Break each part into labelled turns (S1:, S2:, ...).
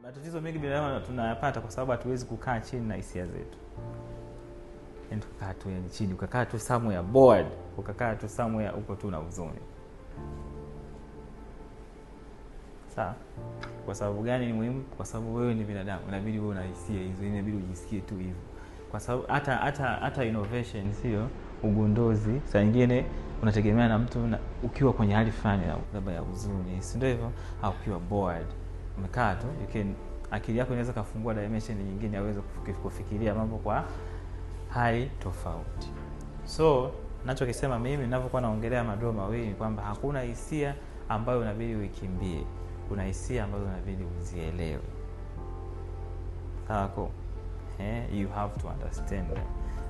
S1: Matatizo mengi binadamu tunayapata kwa sababu hatuwezi kukaa chini na hisia zetu. Yaani tukakaa tu yani chini, ukakaa tu somewhere bored, ukakaa tu somewhere uko tu na huzuni. Sawa? Kwa sababu gani ni muhimu? Kwa sababu wewe ni binadamu, inabidi wewe una hisia hizo, inabidi ujisikie tu hivyo. Kwa sababu hata innovation sio ugunduzi, saa nyingine unategemea na mtu na, ukiwa kwenye hali fulani labda ya huzuni, si ndio hivyo? Au ukiwa bored, umekaa tu, you can, akili yako inaweza kufungua dimension nyingine aweze kufikiria mambo kwa hali tofauti. So nachokisema mimi ninapokuwa naongelea madoa mawili ni kwamba hakuna hisia ambayo inabidi uikimbie, kuna hisia ambazo inabidi uzielewe. Sawa ko? You have to understand them.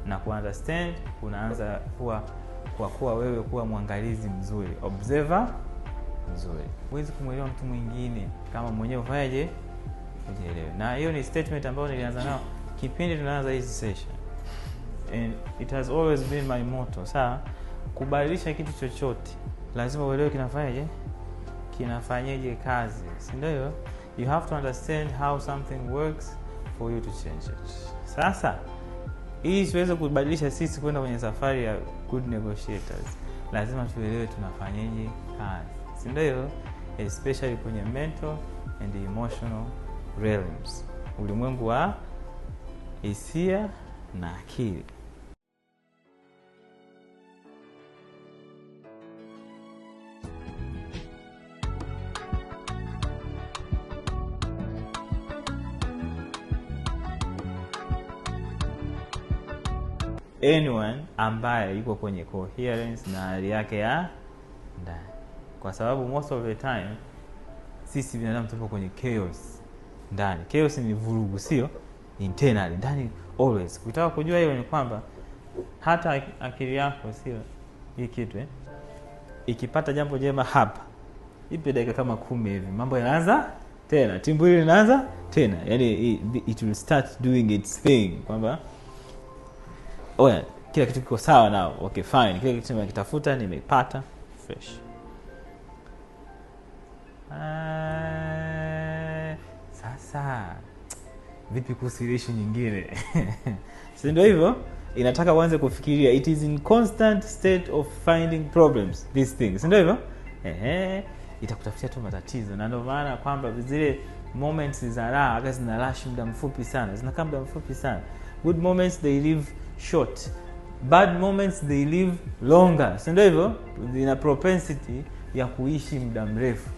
S1: Na ku understand unaanza kuwa kwa kuwa wewe kuwa mwangalizi mzuri, observer mzuri. Huwezi kumuelewa mtu mwingine kama mwenyewe ufanyaje ujielewe. Na hiyo ni statement ambayo nilianza nao kipindi tunaanza hizi session. And it has always been my motto. Sawa? Kubadilisha kitu chochote lazima uelewe kinafanyaje? Kinafanyaje kazi. Si ndio hiyo? You have to understand how something works for you to change it. Sasa ili tuweze kubadilisha sisi kwenda kwenye safari ya good negotiators, lazima tuelewe tunafanyaje kazi. Si ndio hiyo? Especially kwenye mental and emotional realms. Ulimwengu wa hisia na akili. Anyone ambaye yuko kwenye coherence na hali yake ya ndani. Kwa sababu most of the time sisi binadamu tupo kwenye chaos ndani. Chaos ni vurugu, sio? Internally, ndani always. Ukitaka kujua hiyo ni kwamba hata akili yako, sio hii kitu ikipata jambo jema hapa, ipe dakika kama 10 hivi, mambo yanaanza tena, timbu hili linaanza tena. Yaani it will start doing its thing kwamba oya, kila kitu kiko sawa now. Okay, fine. Kila kitu nimekitafuta, nimeipata fresh. Sasa vipi kuhusu issue nyingine? Si ndio hivyo? Inataka uanze kufikiria. It is in constant state of finding problems, these things. Si ndio hivyo? Itakutafutia tu matatizo. Na ndio maana kwamba zile moments za raha hata zina rush muda mfupi sana. Zinakaa muda mfupi sana. Good moments they live short. Bad moments they live longer. Si ndio hivyo? Zina propensity ya kuishi muda mrefu.